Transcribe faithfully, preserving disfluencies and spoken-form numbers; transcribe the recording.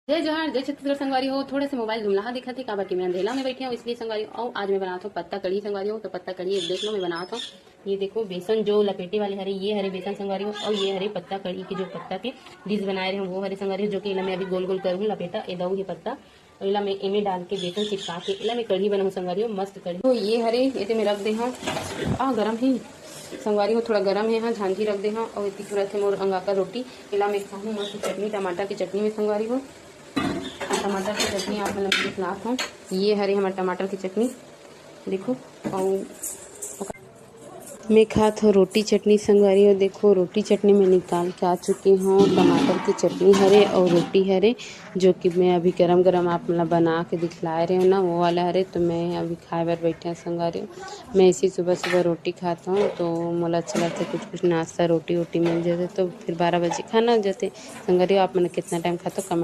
जय जोहार, जय छत्तीसगढ़ संगवारी हो। थोड़ा से मोबाइल धुमलाहा दिखत हे, काबर कि मैं अंधेला में बैठे हूँ, इसलिए संगवारी हो। आज मैं बनात हूँ पत्ता कढ़ी संगवारी हो। तो पत्ता कढ़ी एक देख लो, मैं बनात हूँ। ये देखो, बेसन जो लपेटे वाले हरे, ये हरे बेसन संगवारी हो, और ये हरे पत्ता कढ़ी के जो पत्ता के डिश बनाए रहे, वो हरे संगवारी हो, जो कि एला मैं अभी गोल गोल करूँ लपेटा, ए दऊ ये पत्ता। एला मैं एमे डाल के बेसन चिपका के एला मैं कढ़ी बनाऊँ संगवारी हो, मस्त कढ़ी। तो ये हरे, एते मैं रख दे हूँ, आ गरम है संगवारी हो, थोड़ा गरम है, हाँ झांझी रख दे हूँ। और इतनी तुरंत है मोर अंगाकर रोटी, एला मैं खाऊँ मस्त चटनी, टमाटर की चटनी में संगवारी हो। टमाटर की चटनी आप मन ला खिलात हूँ। ये हरे हमारे टमाटर की चटनी, देखो। और मैं खात हो रोटी चटनी संगवारी हो। देखो, रोटी चटनी मैं निकाल के आ चुकी हूँ। टमाटर की चटनी हरे और रोटी हरे, जो कि मैं अभी गरम गरम आप मन ला बना के दिखलाए रहे हूँ ना, वो वाला हरे। तो मैं अभी खाए बर बैठे हूँ संगवारी हो। मैं ऐसी सुबह सुबह रोटी खात हूँ, तो मोला अच्छा लगता है कुछ कुछ नाश्ता, रोटी वोटी मिल जाते, तो फिर बारह बजे खाना हो जाते। संगवारी हो, आप मन कितना टाइम खाते हो, कमेंट